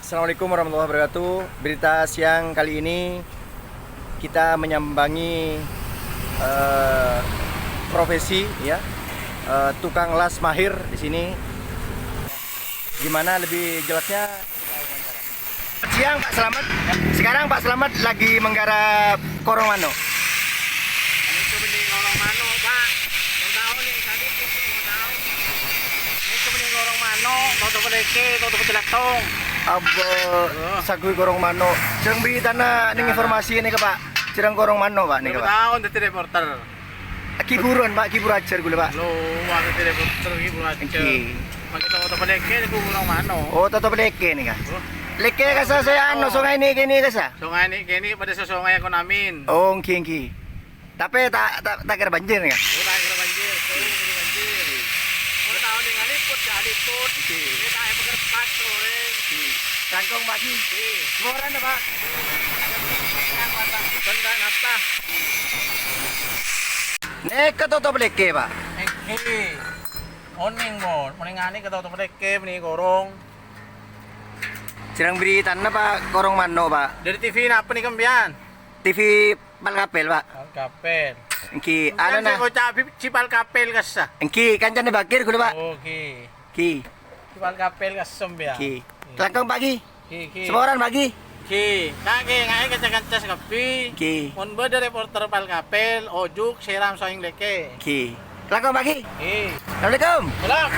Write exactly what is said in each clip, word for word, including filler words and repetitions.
Assalamualaikum warahmatullahi wabarakatuh. Berita siang kali ini kita menyambangi eh, profesi ya eh, tukang las mahir di sini. Gimana lebih jelasnya? Siang Pak Selamat. Sekarang Pak Selamat lagi menggarap korong mano'. Anu, itu mending korong mano', Pak. Mau tahu nih, tadi itu mau tahu. Itu mending korong mano', toto peleke, toto pecelatong. Abbo, saguy korong mano'. Jeng bi tana ning informasi ini ke Pak. Jeng korong mano', Pak, nih ke Pak. Tahu, dadi reporter. Ki buron, Pak, ki buru ajar ghulâ, Pak. Lo, aku tidak betul, ki buru ajar. Nggih. Pakai toto peleke, aku kurang mano. Oh, toto peleke nih, Kak. Oh. Leke kasa saya anu, sungai ini, kene kasa. Sungai ini, kene pada sesungai aku namin. Oh, nggih, nggih. Tapi tak tak tak kira banjir nih, Kak. Oh, tak kira banjir. Oh, kira banjir. Mau tahu nih, ngaliput, ya, liput. Nggih. Ini tak pakai pas, goreng. Nggih. Langkong pagi. Nggih. Semua orang, Pak. Benda napa? Nèka totop lèkè, Pak. Èngghi. Onèng, mon. Mon èngghi nèka totop lèkè, mènè korong. Jhârâng bhârâ tana, Pak, korong mano', Pak. Dâri T V napa nèka, sampèyan? T V Pal Kapel, Pak. Pal Kapel. Èngghi, sampèyan ana, sè nah. Ngoca' bi-, si Pal Kapel kassa. Èngghi, kancana Bakir ghulâ, Pak. Oh, èngghi. Èngghi. Si Pal Kapel kassa, sampèyan. Èngghi. Èngghi. Langkong, Pak, èngghi. Ki, ki. Saporana, Pak, èngghi. Ki, kakè ngaè kanca-kanca sakabbhi. Ki. Mon bâdâ reporter Pal Kapel, ojuk, sèram, soèng lèkè. Ki. Langkong, Pak, èngghi. Ki. Assalamualaikum. Salam.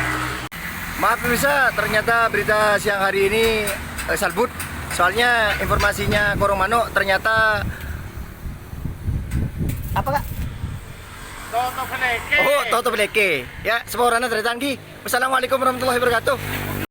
Maaf pemirsa, ternyata berita siang hari ini eh, salbut. Soalnya informasinya korong mano' ternyata apa, Kak? Totop lèkè. Oh, totop lèkè. Ya, saporana tarètan, èngghi. Wassalamualaikum warahmatullahi wabarakatuh.